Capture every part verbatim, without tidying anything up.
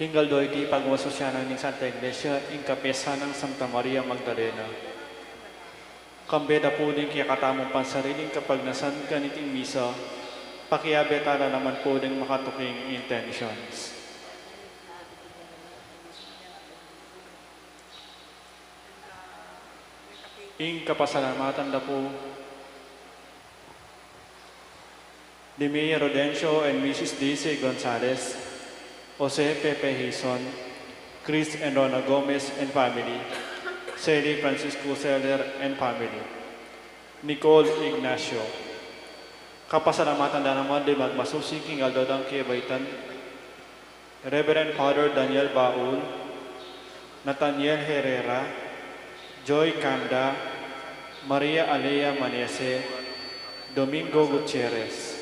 Ing aldo iti pagmasusyanan ning Santa Iglesia, ing kapiestan nang Santa Maria Magdalena. Kambe da pu ding kekatamung pansariling kapagnasan kaniting misa, pakiabe tala naman pu ding makatuking intentions. Ing kapasalamatan da pu di Mayor Rodencio and Missus Daisy Gonzalez, Jose Pepe Hizon, Chris and Rona Gomez and family, Sally Francisco Seller and family, Nicole Ignacio. Kapasalamatan da naman di magmasusi king aldo dang kebaitan, Reverend Father Daniel Baul, Nathaniel Herrera, Joy Canda, Maria Alea Manese, Domingo Gutierrez.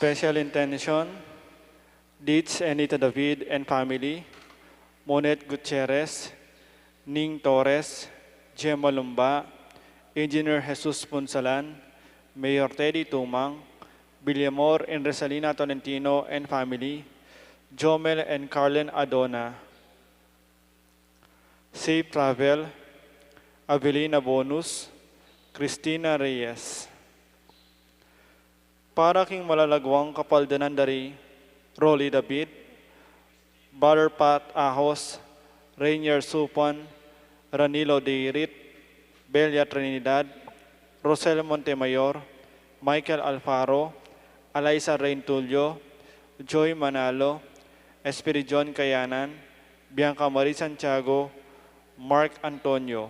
Special intention, Ditch and Nita David and family, Monet Gutierrez, Ning Torres, Gemma Lumba, Engineer Jesus Punsalan, Mayor Teddy Tumang, Villamor and Resalina Tolentino and family, Jomel and Carlen Adona. Safe travel, Avelina Bonus, Christina Reyes. Para king malalaguang kapaldanan da ri Rolly David, Brother Pat Ahos, Rainier Supan, Ranilo Deirit, Belia Trinidad, Rosel Montemayor, Michael Alfaro, Alaisa Reintulio, Joy Manalo, Espiridion Kayanan, Bianca Marie Santiago, Mark Antonio,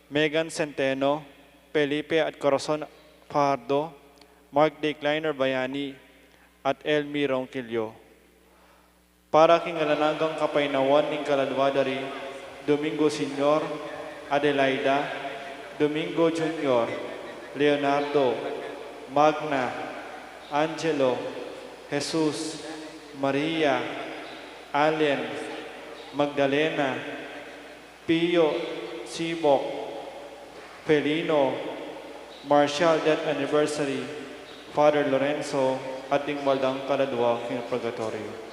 Megan Centeno, Felipe at Corazon Fajardo, Mark Decliner Bayani, at Elmi Ronquillo. Para king alang anggang kapaynawan ning kaladua da ri Domingo Senior, Adelaida, Domingo Junior, Leonardo, Magna, Angelo, Jesus, Maria, Allen, Magdalena, Pio, Sibok, Felino, Marshall death anniversary, Father Lorenzo, at ding maldang kaladua king purgatorio.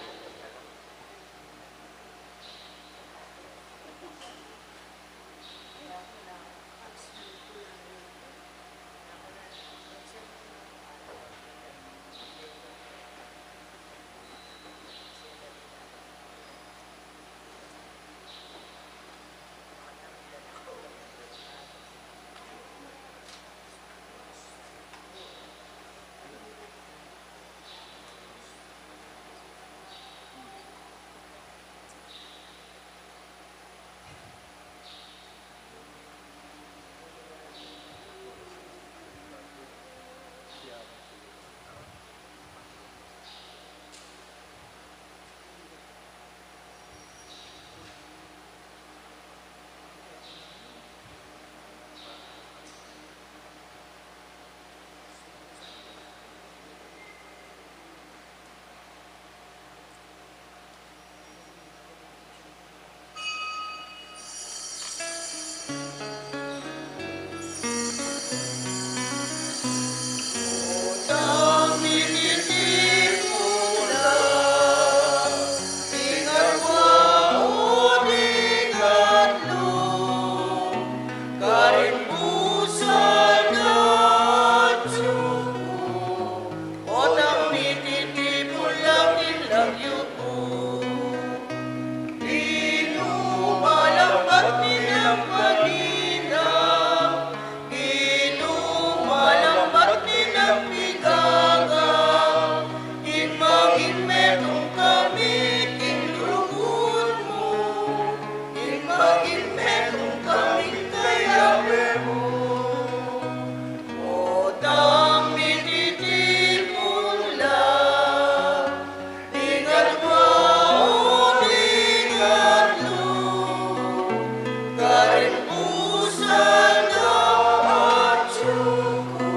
Otang mititipun la king lagyu ku, Ginu, malambat mi nang manina. Ginu, malambat mi nang pigaga. Ing maging metung kami king lugud mu, ing maging metung kami king kayabe mu. Otang mititipun la, ing aldo ning aldo, karin pusan da atyu ku,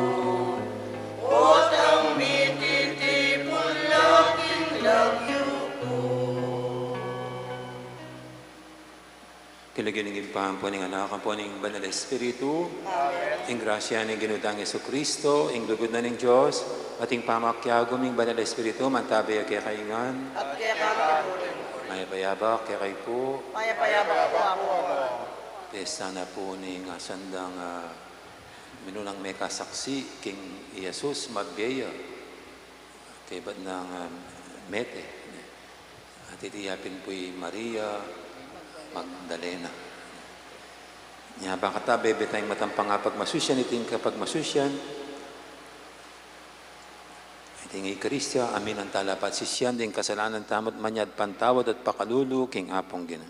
otang mititipun la king lagyu ku. King lagyu ning Ibpa, ampo ning Anak, ampo ning Banal Espiritu. Amen. Ing grasya ning Ginu tang Jesucristo, ing lugud na ning Dios, at ing pamakiagum ning Banal Espiritu, mantabi ya kekayu ngan. At keka mu rin. Mayap a abak kekayu pu. Mayap a abak pu, Among. Pesta na pu ning, ah, sandang, ah, minunang mekasaksi king i Jesus mabie ya. Kaybat nang, ah, mete. At iti ya pin pu i Maria Magdalena. Nya, bakanta bebe tayang matang pangapagmasusian, iting kapagmasusian, iting Eukaristia, aminan tala pa at sisian ding kasalanan tamu at manyad pantawad at pakalulu king Apung Ginu.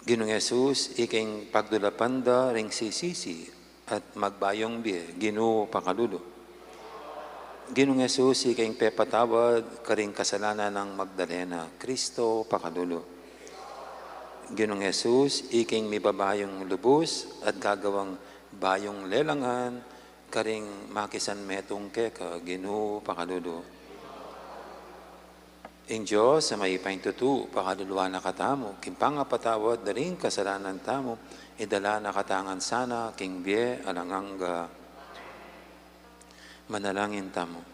Ginung Jesus, ika ing pagdulapan da ring sisisi at magbayung bie, Ginu pakalulu. Ginung Jesus, ika ing pepatawad karing kasalanan nang Magdalena, Kristo pakalulu. Ginung Jesus, ika ing mibabayung lubus at gagawang bayung lelangan karing makisanmetung keka, Ginu pakalulu. Ing Dios a mayupayang tutu, pakaluluan na katamu, king pangapatawad da ring kasalanan tamu, idala na katamu ngan sana king bie alang angga. Manalangin tamu.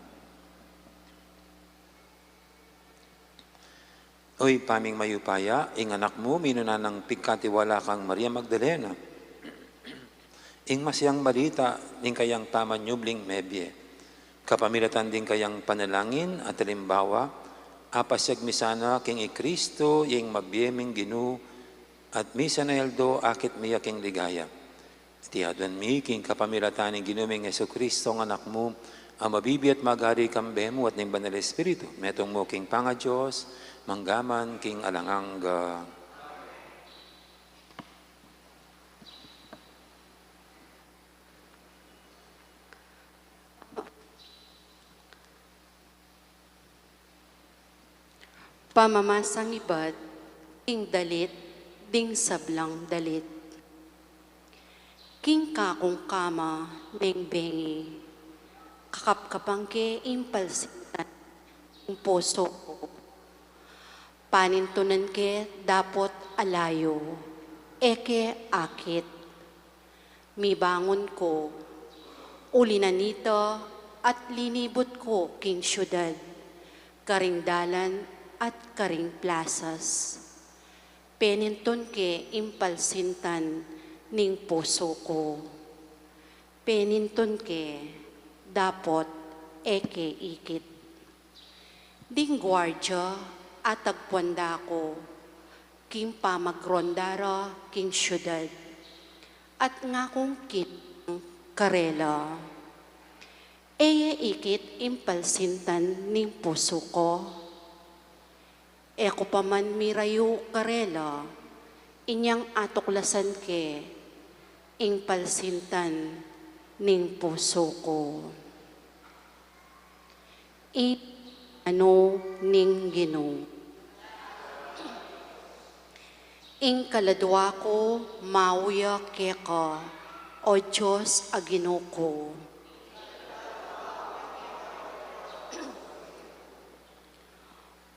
O Ibpa ming mayupaya, ing Anak mu minuna nang pigkatiwala kang Maria Magdalena ing masayang balita ning kayang pamanyubling mebie. Kapamilatan ding kayang panalangin at alimbawa, apasiag mi sana king i Kristo, ya ing mabie ming Ginu, at misan a aldo akit mi ya king ligaya. Iti aduan mi king kapamilatan ning Ginu ming Jesucristo, ing Anak mu, a mabibie at magari kambe mu at ning Banal Espiritu, metung mu king pangaDios, mangga man king alang angga. Pamamasang ibat king dalit ding sablang dalit. King kakung kama neng bengi, kakapkapan ke ing palsintan ning pusu ku. Panintunan ke dapot alayu, e ke akit. Mibangun ku, uli na nita at linibut ku king siudad, karing dalan at karing plasas. Penintun ke ing palsintan ning pusu ku. Penintun ke dapot e ke ikit. Ding guardia atagpuan da ku king pamagronda ra king siudad, at ngakung kinu karela, e ye ikit ing palsintan ning pusu ku? E ku pa man mirayu karela, inyang atuklasan ke ing palsintan ning pusu ku. Ing anu ning Ginu. Ing kaladua ku, mau ya keka, O Dios a Ginu ku.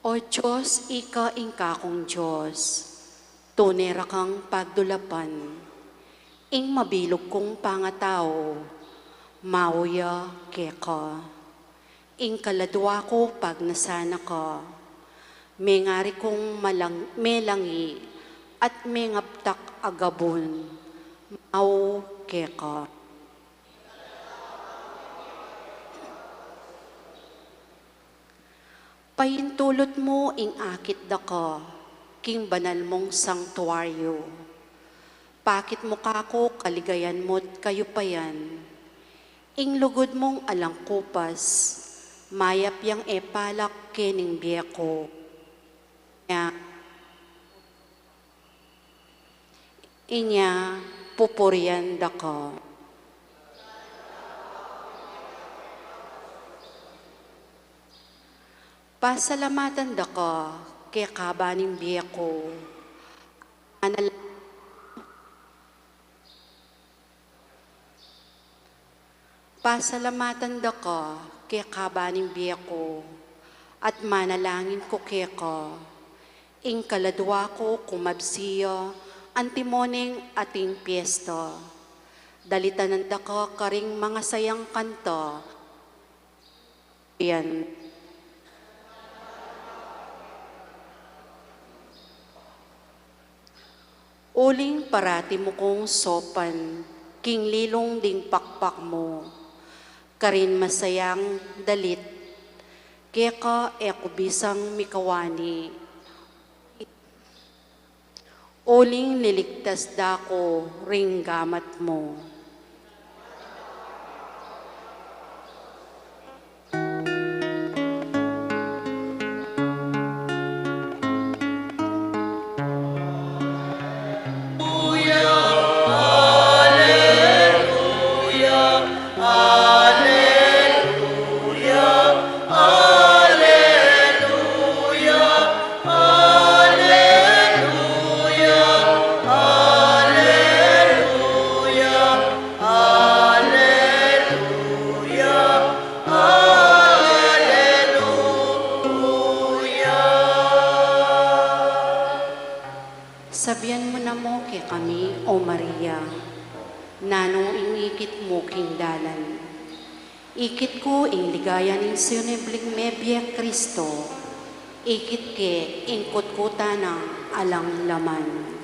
O Dios, ika ing kakung Dios, tune ra kang pagdulapan. Ing mabilug kung pangatau, mau ya keka. Ing kaladua ku, pagnasan na ka. Mengari kung malang-, melangi at mengabtak a gabun, mau keka. Paintulut mu ing akit da ka king banal mung sangtuaryu. Pakit mu kaku kaligayan mu't kayupayan. Ing lugud mung alang kupas, mayap yang e palak kening bie ku. Nya, inya pupurian da ka. Pasalamatan da ka kekaba ning bie ku. Anal- Pasalamatan da ka kekaba ning bie ku. At manalangin ku keka, ing kaladwa ku kumabsi ya antimo ning ating piesta. Dalitanan da ka karing mangasayang kanta. Yan. Uling parati mu kung saupan king lilung ding pakpak mu, karin masayang dalit, keka e ku bisang mikawani. Uling liligtas da ku ring gamat mu. Sabian mu namu kekami, O Maria, nanu ing ikit mu king dalan. Ikit ku ing ligaya ning sinimbling mebie Kristo, ikit ke ing kutkutan nang alang laman.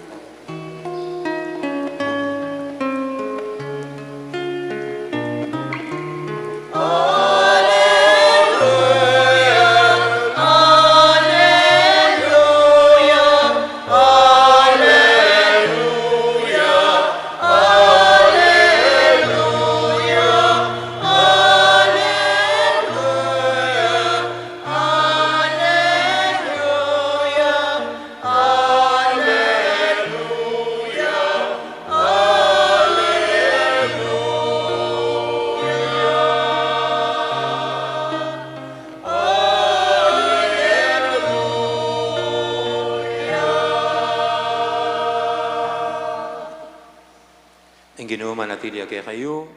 Ing Ginu manatili ya kekayu.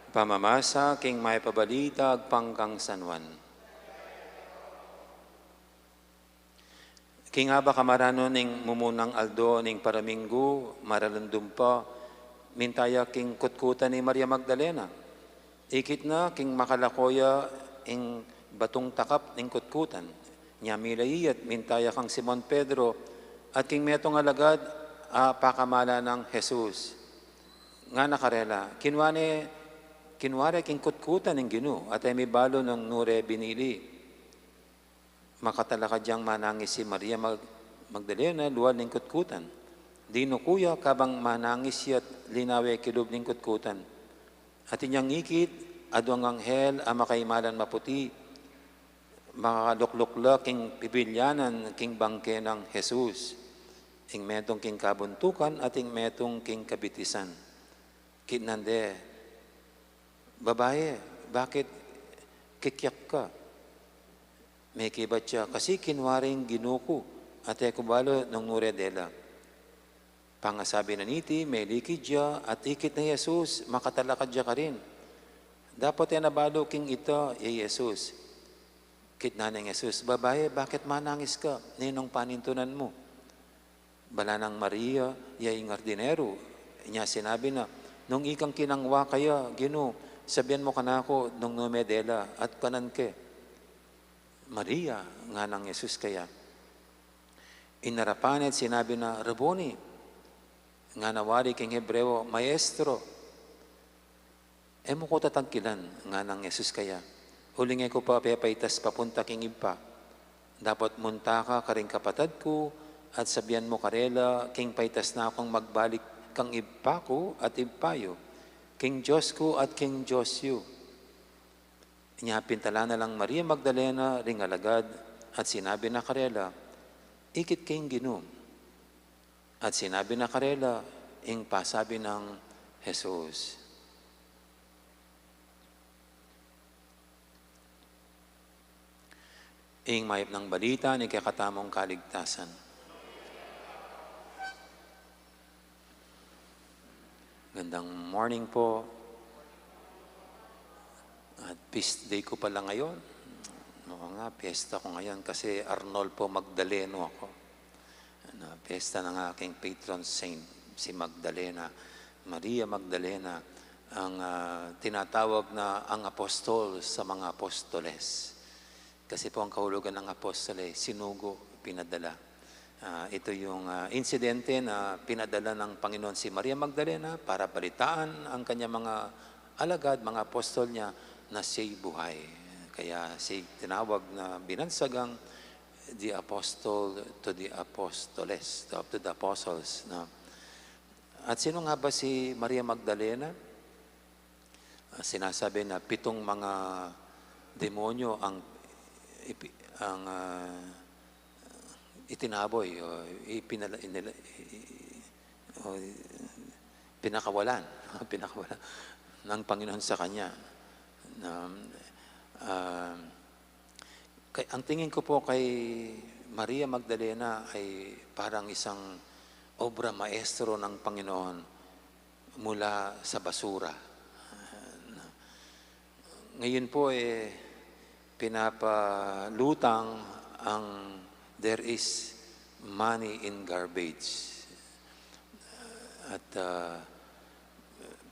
Pamamasa king Mayap a Balita agpang kang San Juan. King abe ka maranu ning mumunang aldo ning paraminggu, maralundum pa, minta ya king kutkutan i Maria Magdalena. Ikit na king makalako ya ing batung takap ning kutkutan. Inya mila iya at minta ya kang Simon Pedro at king metung a alagad a pakamalan nang Jesus. Ngana karela, kinua ne, kinua re king kutkutan ning Ginu, at e mibalu nung nu re binili. Makatalakad yang manangis i Maria Mag-, Magdalena lual ning kutkutan. Dinuku ya kabang manangis ya at linawe kilub ning kutkutan. At inyang ikit, adwang anghel a makaimalan maputi, makalukluk la king pibilyanan king bangke nang Jesus. Ing metung king kabuntukan at ing metung king kabitisan. Kitnan de, "Babae, bakit kikyak ka?" Mekibat ya, "Kasi kinua re ing Ginu ku, at e ku balu nung nu re dela." Pangasabi na niti, melikid ya, at ikit na i Jesus, makatalakad ya karin. Dapot e na balu king ita ya i Jesus. Kitnan nang Jesus, "Babae, bakit manangis ka? Ninung panintunan mu?" Bala nang Maria ya ing hardinero. Inya sinabi na, "Nung ikang kinangwa ka ya, Ginu, sabian mu kanaku nung nu me dela at kanan ke." "Maria," nganang Jesus kaya. Inarapan ne at sinabi na, "Rabboni," ngana wari king Hebreo, "Maestro." "E mu ku tatangkilan," nganang Jesus kaya, "uling e ku pa pepaitas papunta king Ibpa. Dapot munta ka karing kapatad ku at sabian mu karela king paitas na kung magbalik kang Ibpa ku at Ibpa yu, king Dios ku at king Dios yu." Inya pintalan na lang Maria Magdalena ring alagad at sinabi na karela, "Ikit ke ing Ginu." At sinabi na karela ing pasabi nang Jesus. Ing mayap nang balita ning kekatamung kaligtasan. Gandang morning po. At feast day ko pala ngayon. Oo nga, piyesta ko ngayon kasi Arnolfo Magdaleno ako. Na, piyesta ng aking patron saint, si Magdalena, Maria Magdalena, ang, ah, tinatawag na ang apostol sa mga apostoles. Kasi po ang kahulugan ng apostol ay sinugo, pinadala. Ah, ito yung, ah, insidente na pinadala ng Panginoon si Maria Magdalena para balitaan ang kanyang mga alagad, mga apostol niya, na siya'y buhay. Kaya siya'y tinawag na binansagang the apostle to the apostoles, to, to the apostles, no? At sino nga ba si Maria Magdalena? Ah, sinasabi na pitung mga demonyo ang ipi-, ang, ah, itinaboy o ipinala-, inila-, i-, o pinakawalan, pinakawalan ng Panginoon sa kanya. Na, ah, kay, ang tingin ko po kay Maria Magdalena ay parang isang obra maestro ng Panginoon mula sa basura. Ngayon po, eh, pinapalutang ang "There is money in garbage." At, ah,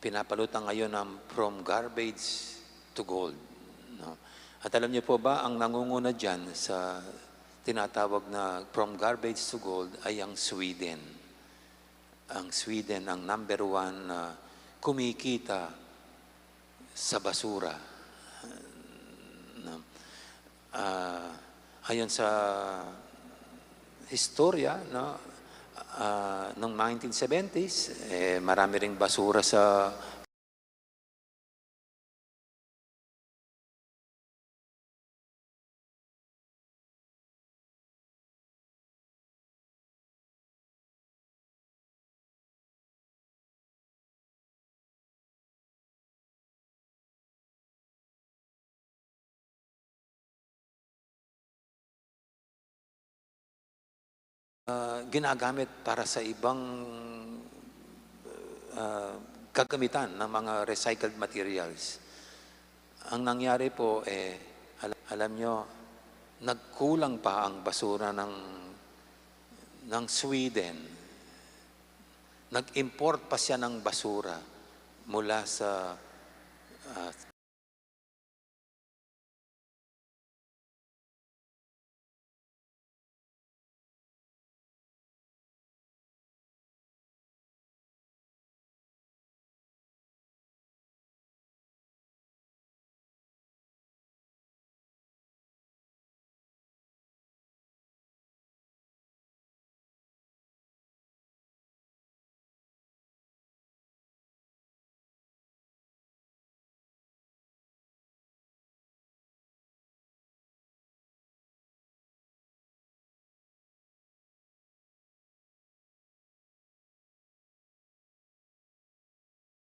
pinapalutang ngayon ang "From garbage to gold", no? At alam niyo po ba, ang nangunguna diyan sa tinatawag na "From garbage to gold" ay ang Sweden. Ang Sweden ang number one na kumikita sa basura. No? Ah, ayon sa historia, no, ah, nung nineteen seventies, eh, marami ring basura sa ah, ginagamit para sa ibang, ah, kagamitan ng mga recycled materials. Ang nangyari po, eh, al-, alam nyo, nagkulang pa ang basura ng, ng Sweden. Nag-import pa siya ng basura mula sa, ah,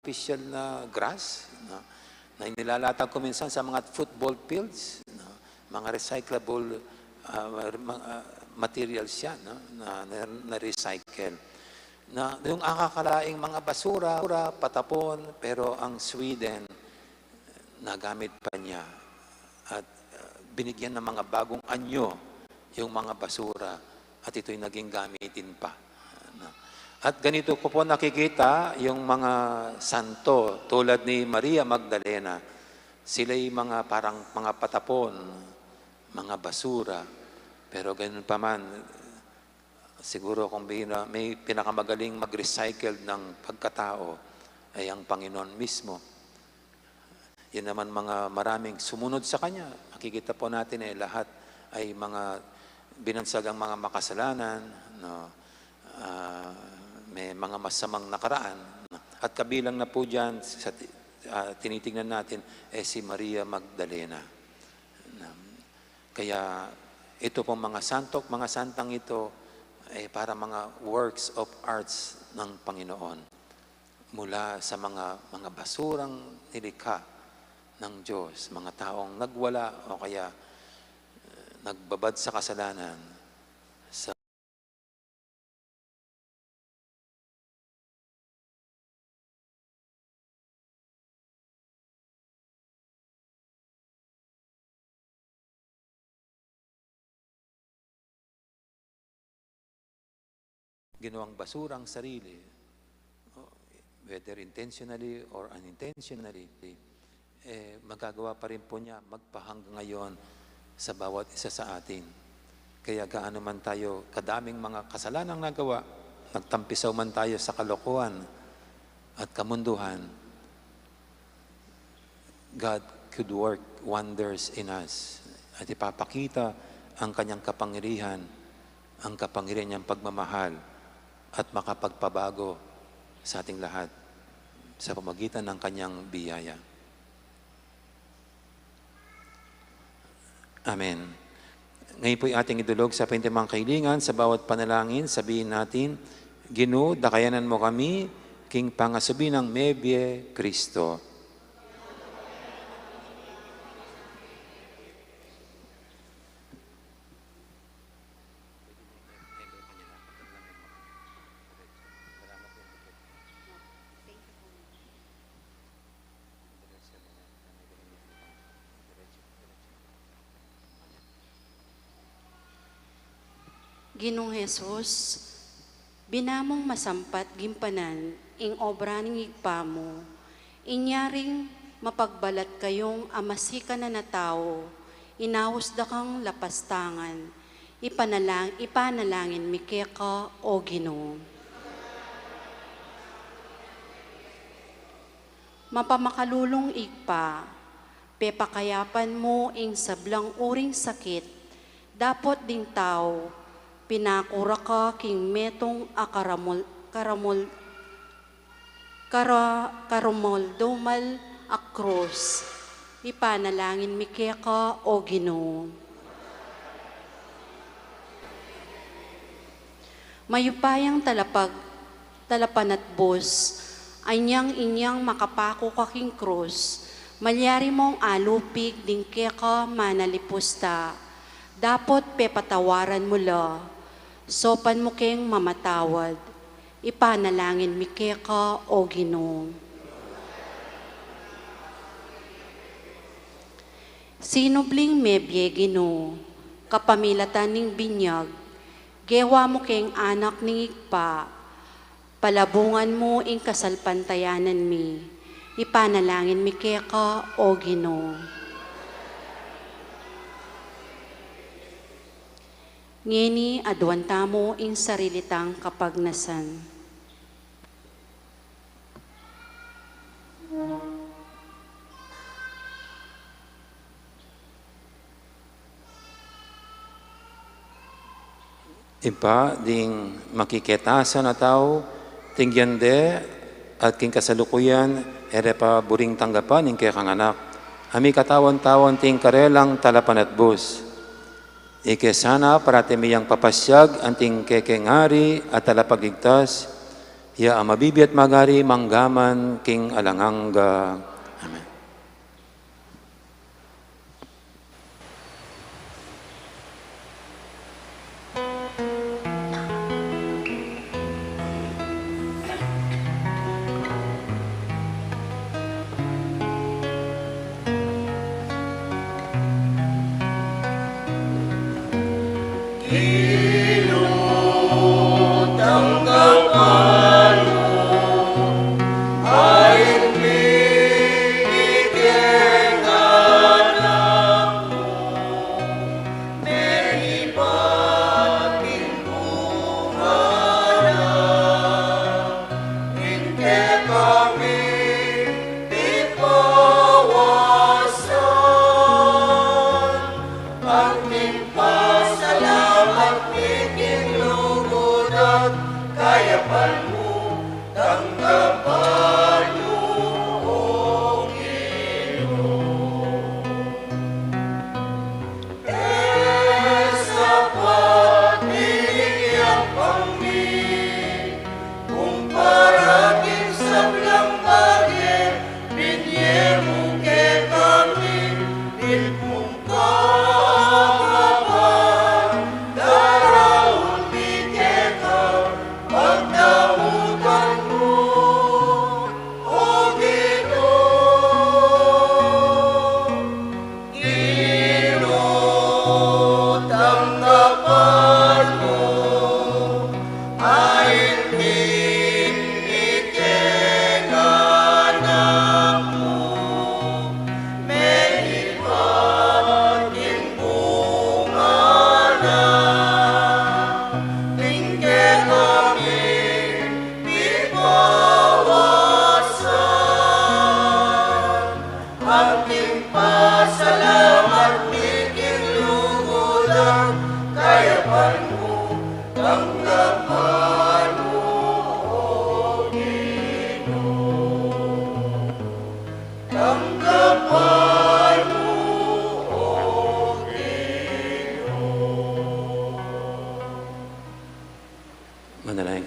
artificial na grass, no? Na inilalata ko minsan sa mga football fields, no? Mga recyclable, ah, ma-, ah, materials yan, no? Na, na, na-recycle. Na yung akakalaing mga basura, patapon, pero ang Sweden, nagamit pa niya at, uh, binigyan ng mga bagong anyo yung mga basura at ito'y naging gamitin pa. At ganito ko po nakikita yung mga santo tulad ni Maria Magdalena. Sila'y mga parang mga patapon, mga basura. Pero ganun pa man, siguro kung bina-, may pinakamagaling mag-recycle ng pagkatao ay ang Panginoon mismo. Yan naman mga maraming sumunod sa kanya, makikita po natin, eh, lahat ay mga binansagang mga makasalanan, no? Ah, may mga masamang nakaraan, no? At kabilang na po diyan sa ti-, ah, tinitingnan natin, eh, si Maria Magdalena. Kaya ito pong mga santo, mga santang ito ay para mga works of arts ng Panginoon mula sa mga, mga basurang nilikha ng Diyos, mga taong nagwala o kaya, eh, nagbabad sa kasalanan, sa ginawang basurang sarili, whether intentionally or unintentionally, eh, magagawa pa rin po niya magpahanggang ngayon sa bawat isa sa atin. Kaya gaano man tayo kadaming mga kasalanang nagawa, nagtampisaw man tayo sa kalokohan at kamunduhan, God could work wonders in us. At ipapakita ang kanyang kapangyarihan, ang kapangyarihan niyang pagmamahal, at makapagpabago sa ating lahat sa pamagitan ng kanyang biyaya. Amen. Ngayon po'y ating idulog sa pantimang kahilingan, sa bawat panalangin, sabihin natin, "Ginu, dakayanan mu kami king pangasubi nang mebie Kristo." Ginung Jesus, bina mung masampat gimpanan ing obra ning Ibpa mu, inya ring mapagbalat kayung amasikan a tau, inaus da kang lapastangan, ipanalang-, ipanalangin mi keka, O Ginu. Mapamakalulung Ibpa, pepakayapan mu ing sablang uring sakit, dapot ding tau, pinakura ka king metung a karamul-, karamul-, kara-, karamuldumal a krus. Ipanalangin mi keka, O Ginu. Mayupayang talapag-, talapanatbus, anyang inyang makapaku ka king krus, malyari mung alupig ding keka manalipusta, dapot pepatawaran mu la, saupan mu keng mamatawad, ipanalangin mi keka, O Ginu. Sinubling mebie Ginu, kapamilatan ning binyag, gewa mu keng anak ning Ibpa, palabungan mu ing kasalpantayanan mi, ipanalangin mi keka, O Ginu. Ngeni aduan tamu ing sarili tang kapagnasan. Ibpa, ding makiketasan a tau, tingyan de at king kasalukuyan, e re pa buring tanggapan ing kekang anak, a mikatawan-tawan ting karelang talapanatbus. Ike sana parati mi yang papasyag anting kekeng Ari at Talapagligtas, ya a mabibie at magari manggaman king alang angga. Amen. Aking pasalamat, iking lugud at kayapan mu, tanggapan mu, O Ginu. E sapat, ining yampang mi, kumpara king sablang bage, binie mu kekami, mitmung ka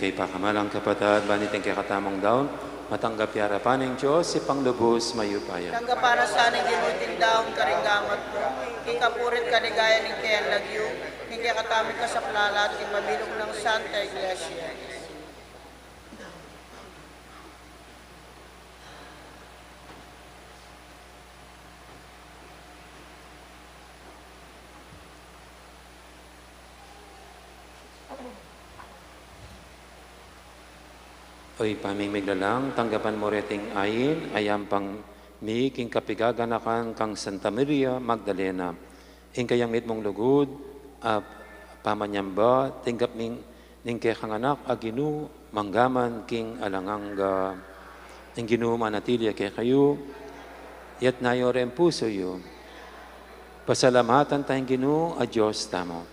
Kay pakamalan, kapatad, ban iting kekatamung daun matanggap ya arapan ning Dios, Ibpang lubus mayupaya. Tanggapan na sa ning Ginu iting daun karing gamat mu, king kapurian at kaligayan ning keyang lagyu, king kekatamung kasaplalan at king mabilug nang Santa Iglesia. O Ibpa ming miglalang, tanggapan mu reting ain a yampang mi king kapigaganakan kang Santa Maria Magdalena, ing kayang mitmung lugud a pamanyamba, tinggap mi ning kekang Anak a Ginu, mangga man king alang angga. Ing Ginu manatili ya kekayu, iyatas yu ring pusu yu. Pasalamatan taya ing Ginu a Dios tamu.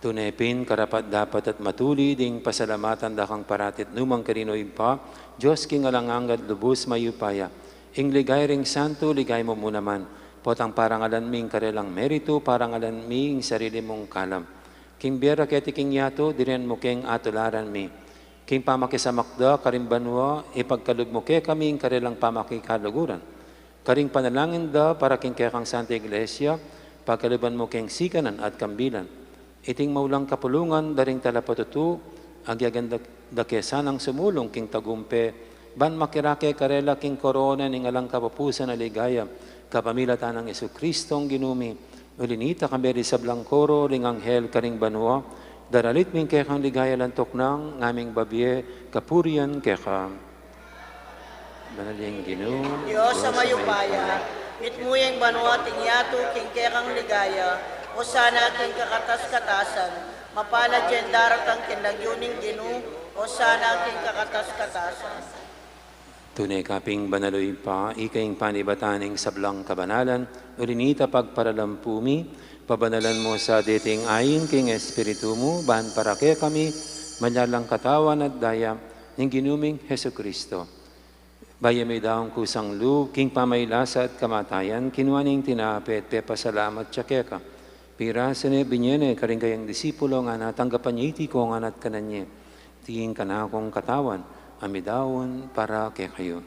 Tune pin karapat-dapat at matulid ing pasalamatan da kang parati at nu man karin, O Ibpa, Dios king alang angga at lubus mayupaya. Ing ligaya ring santu, ligaya mu mu naman. Potang parangalan mi ing karelang meritu, parangalan mi ing sarili mung kalam. King bie ra keti king yatu, dirinan mu keng atularan mi. King pamakisamak da karing banua, ipagkalub mu kekami ing karelang pamakikaluguran. Karing panalangin da para king kekang Santa Iglesia, pagkaluban mu keng sikanan at kambilan. Iting maulang kapulungan da ring talapatutu, agyagan da, da ke sanang sumulung king tagumpe, ban makirake karela king korona ning alang kapupusan a ligaya, kapamilatan nang Jesucristong Ginu mi. Uli nita, kambe ring sablang koro ring anghel karing banua, daralit mi ing kekang ligaya, lantuk nang ngaming babie kapurian keka. Banal ya ing Ginu, Dios a mayupaya, mitmu ya ing banua at ing yatu king kekang ligaya, Hosana king kakatas-katasan, mapalad ya ing daratang king lagyu ning Ginu, Hosana king kakatas-katasan. Tune ka pin banal, O Ibpa, ika ing panibatan ning sablang kabanalan, uli nita pagparalan pu mi, pabanalan mu sa deting ain king Espiritu mu, ban para kekami, manyalang katawan at daya ning Ginu ming Jesucristo. Bayu ya meyari ing kusang lub, king pamailasa at kamatayan, kinua ne ing tinape at pepasalamat ya keka. Pirasu ne, binie ne karing kayang disipulo, ngana, tanggapan ye iti kongan at kanan ye. Iti ing kanakung katawan, a midaun para kekayu.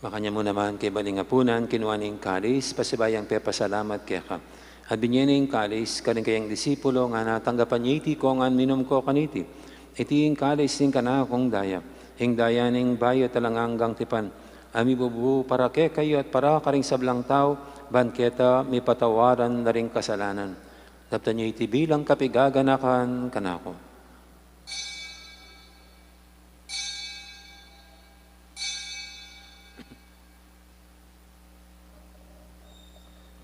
Makanyan mu naman kaybat ning apunan, kinua ne ing kalis, pasibayu yang pepasalamat keka. At binie ne ing kalis karing kayang disipulo, ngana, tanggapan ye iti kongan, minum ko kaniti. Iti ing kalis ning kanakung daya, ing daya ning bayu at alang anggang tipan, a mibubu para kekayu at para karing sablang tau, ban keta mipatawaran la ring kasalanan. Daptan ye iti bilang kapigaganakan kanaku.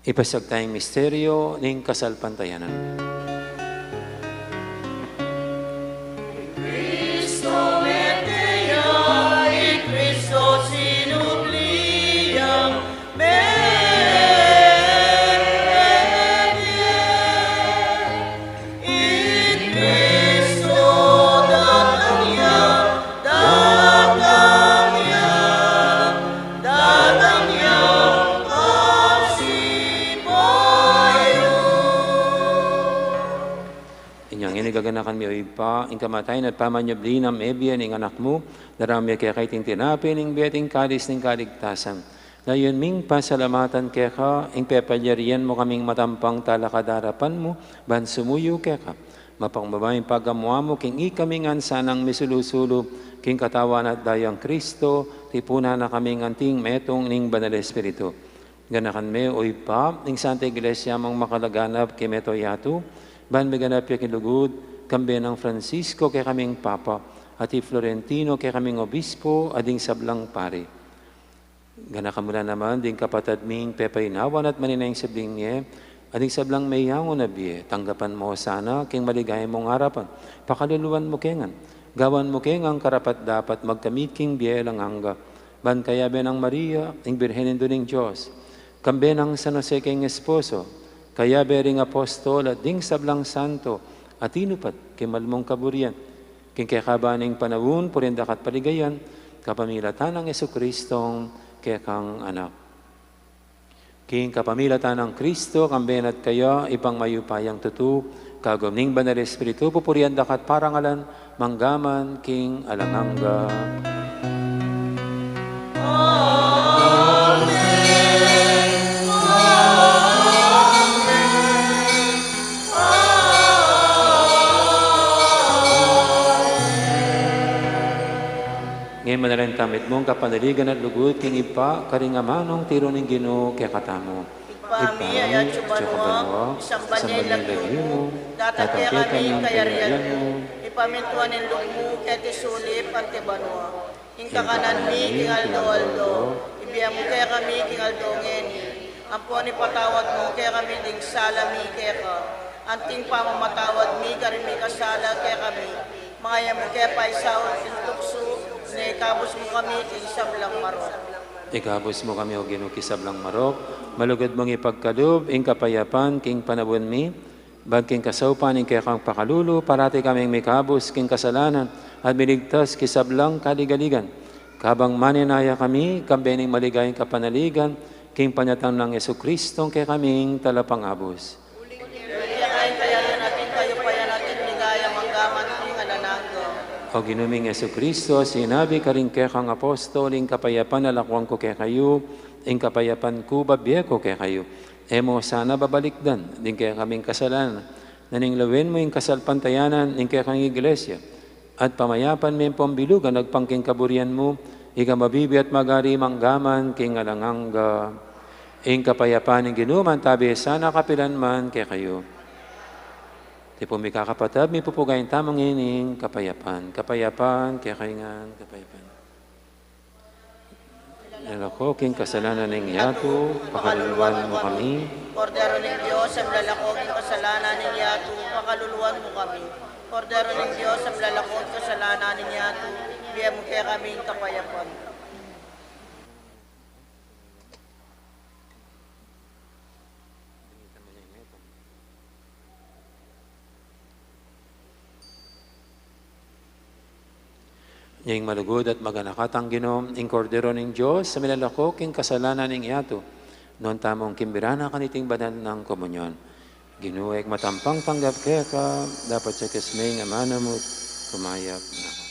Ipasiag taya ing misteryu ning kasalpantayanan. Cristo mete ya, i Cristo sinubli yang mebie. I Cristo datang ya, datang ya, datang ya, pasibayu. Inyang ini gaganakan mi, O Ibpa, ing kamatayan at pamanyubli nang mebie ning Anak mu, daraun mi keka iting tinape ning bie at ing kalis ning kaligtasan. Layun ming pasalamatan keka ing pepalyarian mu kaming matampang talakad king arapan mu, ban sumuyu keka. Mapakumbaba ing pagamu-amu king ikami ngan sanang misulu-sulu king katawan at dayang Cristo, tipunan na kaming anting metung ning Banal Espiritu. Ganakan me, O Ibpa, ing Santa Iglesia mung makalaganap king mabilug a yatu, ban miganap ya king lugud, kambe nang Francisco kekaming Papa, at i Florentino kekaming Obispo, at ding sablang pari. Ganakan mu la naman ding kapatad ming pepainawan at manenaya king subling mie, at ding sablang meyangu na bie, tanggapan mu la sana king maligaya mung arapan, pakaluluan mu ke ngan, gawan mu ke ngan karapat-dapat magkamit king bie alang angga, ban kayabe nang Maria, ing Birhen Indu ning Dios, kambe nang San Jose king esposo, kayabe ring apostol at ding sablang santo a tinupad king mal mung kaburian, king kekaban ning panaun, purian da ka at paligayan, kapamilatan nang Jesucristong kekang Anak. King kapamilatan nang Kristo, kambe na at kaya, Ibpang mayupayang tutu, kagum ning Banal Espiritu, pupurian da ka at parangalan, mangga man king alang angga. Amen. Amen. Ngeni manalangin tamu mitmung kapanaligan at lugud king Ibpa, karing amanung tiru ning Ginu kekatamu. Ibpa mi, atsu ka banua, misamban ya ing lagyu mu, datang kekami ing kayarian mu, mipamintuan ing lub mu keti sulip anti banua. Ing kakanan mi king aldo-aldo, ibie mu kekami king aldo ngeni. Ampon ipatawad mu kekami ding sala mi keka, anti ing pamamatawad mi karing mikasala kekami. Manga e mu ke paisaul king tuksu, nune ikabus mu kami king sablang marok. Ikabus mu kami, O Ginu, king sablang marok. Malugud mung ipagkalub ing kapayapan king panaun mi, ban king kasaupan ning kekang pakalulu, parati kaming mikabus king kasalanan at miligtas king sablang kaligaligan. Kabang manenaya kami, kambe ning maligayang kapanaligan, king panyatang nang Jesucristo, ing kekaming Talapangabus. Uling kaya ing kayarian at ing kayupayan at ing ligaya mangga man king alang angga. O Ginu ming Jesucristo, sinabi karing kekang apostol, ing kapayapan lalakuan ku kekayu, ing kapayapan ku babie ku kekayu. E mu sana babalikdan ding kekaming kasalanan, nune lawen mu ing kasalpantayanan ning kekang Iglesia, at pamayapan me ampon bilugan agpang king kaburian mu, ika a mabibie at magari mangga man king alang angga. Ing kapayapan ning Ginu mantabi sana kapilan man kekayu. Tipun mi kakapatad, mipupugayan tamu ngeni ing kapayapan. Kapayapan kekayu ngan, kapayapan. Lako king kasalanan ning yatu, pakaluluan mu kami. Kordero ning Dios, a milalako king kasalanan ning yatu, pakaluluan mu kami. Kordero ning Dios, a milalako king kasalanan ning yatu, ibie mu kekami ing kapayapan. Ing malugud at maganaka tang Ginu, ing Kordero ning Dios, a milalako king kasalanan ning yatu. Nuan tamung kimbira na kaniting banal nang komunyon. Ginu, e ku matampang tanggap keka, dapot sakit me ing amanu mu, kumayap na ku.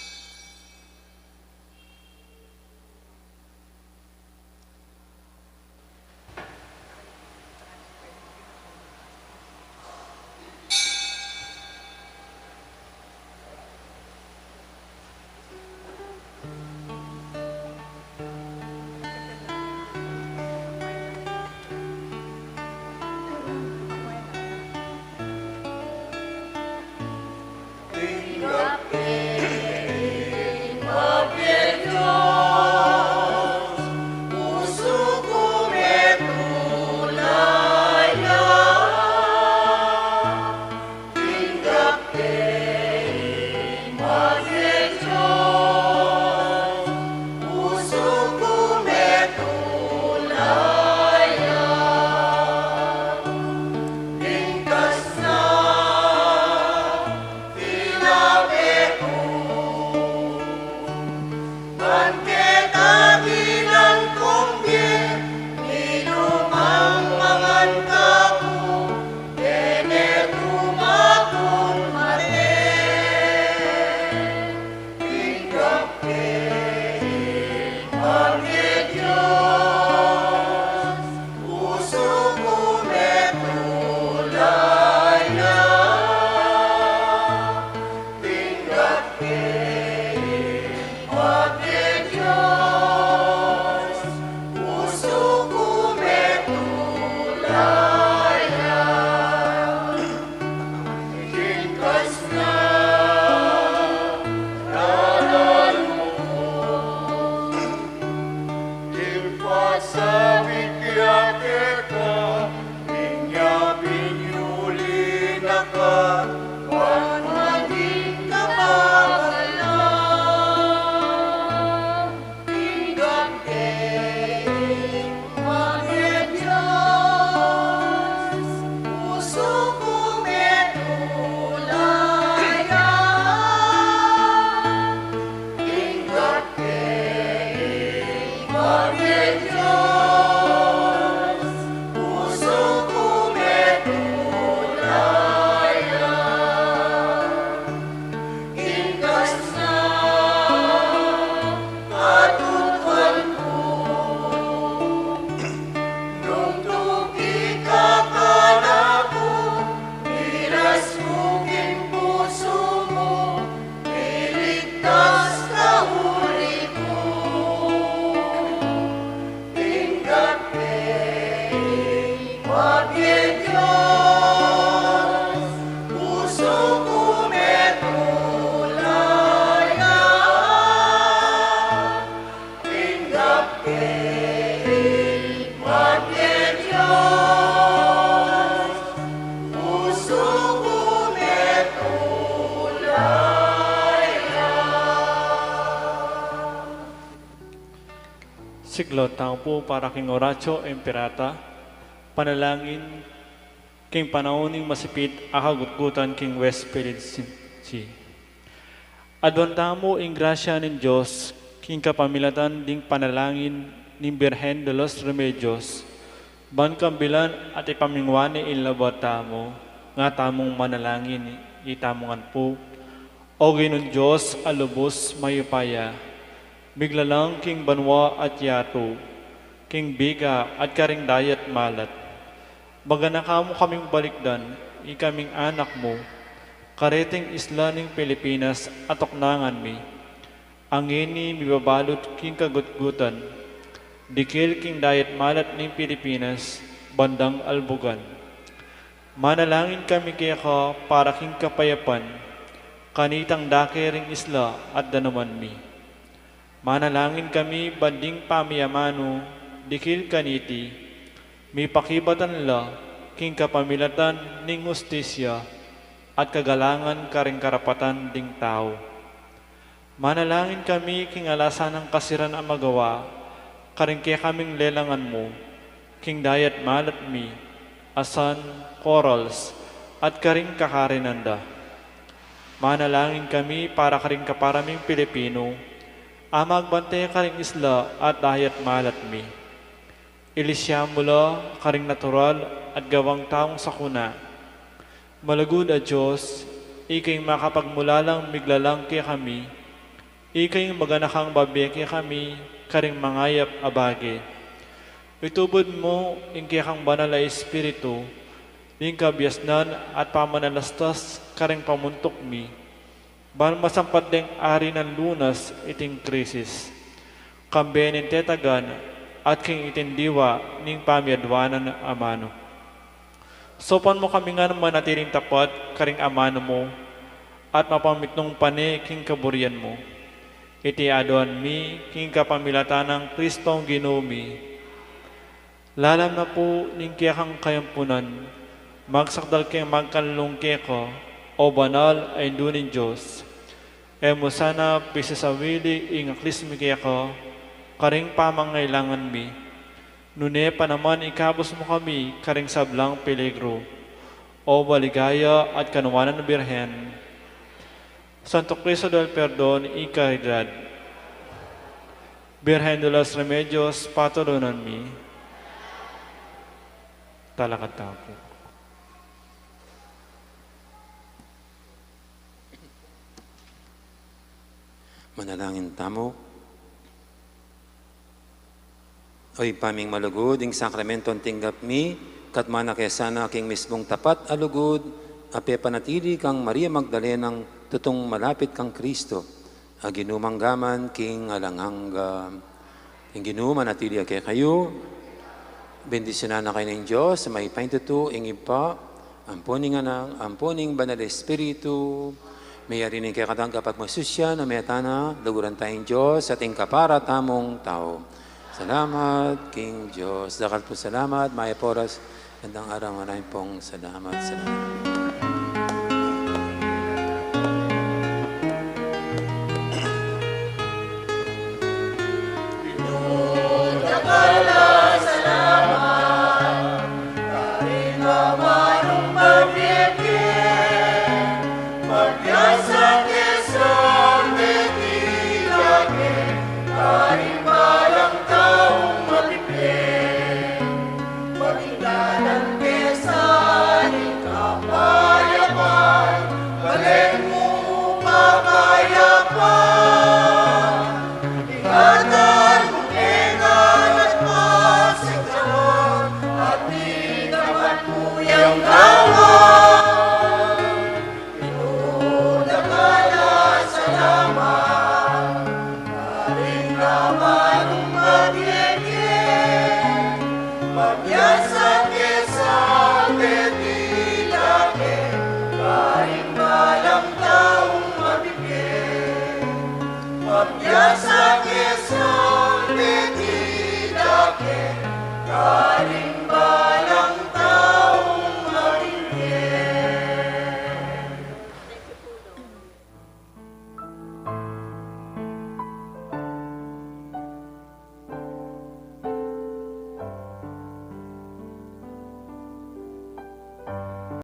Siglo tamu pu para king Oratio Imperata, panalangin king panaun ning masipit a kagutgutan king West Philippine Sea. Aduan tamu ing grasya ning Dios king kapamilatan ding panalangin ning Birhen de los Remedios, ban kambilan at ipamingwani ing labuad tamu, nga tamung manalangin. Itamu ngan pu. O Ginung Dios a lubus mayupaya, miglalang king banua at yatu, king biga at karing dayat malat, maganaka mu kaming balikdan, ikaming anak mu, kareting isla ning Pilipinas a tuknangan mi, a ngeni mibabalut king kagutgutan, dikil king dayat malat ning Pilipinas, bandang albugan. Manalangin kami keka para king kapayapan, kanitang dake ring isla at danuman mi. Manalangin kami ban ding pamiamanu, dikil kaniti, mipakibatan la king kapamilatan ning hustisya at kagalangan karing karapatan ding tau. Manalangin kami king ala sanang kasiran a magawa karing kekaming lelangan mu, king dayat malat mi, asan, corals, at karing kakarinan da. Manalangin kami para karing kapara ming Pilipinu a magbante karing isla at dayat malat mi. Ilisya mu la karing natural at gawang taung sakuna. Malugud a Dios, ika ing makapagmulalang miglalang kekami, ika ing maganakang babie kekami karing mangayap a bage. Itubud mu ing kekang banal a Espiritu ning kabiasnan at pamanalastas karing pamuntuk mi, ban masampat deng ari nang lunas iting krisis, kambe ning tetagan at king iting diwa ning pamiadwanan amanu. Saupan mu kami ngan manatiling tapat karing amanu mu at mapamitmung pane king kaburian mu. Iti aduan mi king kapamilatan nang Kristong Ginu mi. Lalam na pu ning kekang kayampunan, magsakdal keng magkanlung keka, o banal a Indu ning Dios. E mu sana pisisawili ing aklis mi keka karing pamangailangan mi, nune pa naman ikabus mu kami karing sablang peligru, o maligaya at kanuanan a Birhen. Santo Cristo del Perdon y Caridad. Birhen de los Remedios, patulunan mi. Talakad tamu pu. Manalangin tamu. O Ibpa ming malugud, ing sakramentung tinggap mi, katmana ke sana king mismung tapat a lugud a pepanatili kang Maria Magdalenang tutung malapit kang Kristo, a Ginu mangga man king alang angga. Ing Ginu manatili ya kekayu. Bendisyunan na kayu ning Dios a mayupaya king tutu, ing Ibpa, ampo ning Anak, ampo ning Banal Espiritu. Meyari ning kekatang kapagmasusyan, a meta na, luguran taya ing Dios, at ing kapara tamung tau. Salamat king Dios. Dakal pung salamat, mayap a oras, gandang araw, maraming pong salamat, salamat.